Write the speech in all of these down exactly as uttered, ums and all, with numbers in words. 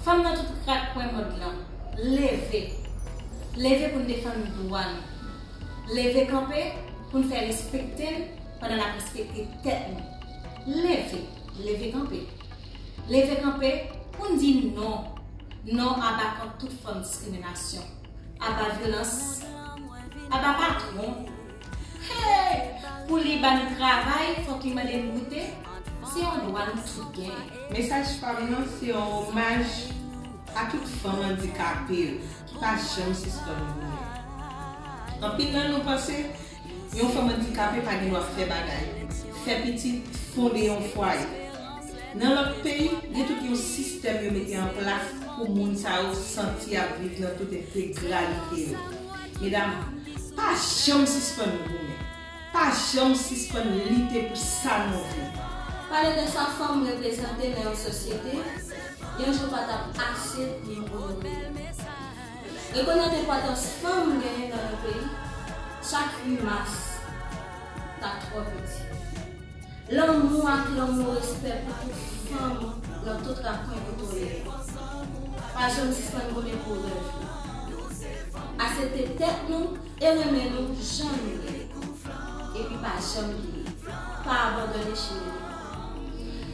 Fanm nan tout kat kwen mond lan, leve! Leve pou n defann dwa nou. Leve kanpe pou n fè respekte n pandan n ap respekte tèt nou. Leve! Leve kanpe! Leve kanpe pou n di non! Non aba kont tout fòm diskriminasyon. Aba vyolans. Aba patwon. Hey! Pou li ba nou travay, fòk li mande n goute. Se yon dwa nou tout genyen. Mesaj pa m nan se yon omaj a tout fanm andikape yo ki pa janm sispann goumen. Anpil nan nou panse yon fanm andikape pa gen dwa fè bagay, fè pitit, fonde yon fwaye. Nan lòt peyi, gen tout yon sistèm yo mete an plas pou moun sa yo santi y ap viv nan tout entegralite yo. Medam, pa janm sispann goumen. Pa janm sispann lite pou sa nou vle. Pale de sa fanm reprezante nan yon sosyete, yon jou pa t ap ase pou nou onore. Rekonèt enpòtans fanm genyen nan yon peyi, chak uit mas t ap twò piti. Lanmou ak lanmou respè pou tout fanm nan tout rakwen kote w ye. Pa janm sispann goumen pou rèv ou. Aksepte tèt nou e renmen nou jan nou ye. Epi pa janm bliye, pa abandone chimen nou.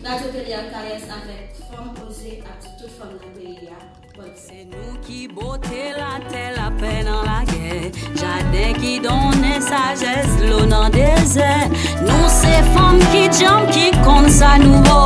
Radyo Tele Akayès avèk Fanm Oze ap di tout fanm nan peyi a, bòn fèt. Se nou ki bote latè, lapè nan lagè, jaden ki donnen sajès, dlo nan dezè. Nou se fanm ki djanm, ki konn sa nou vo.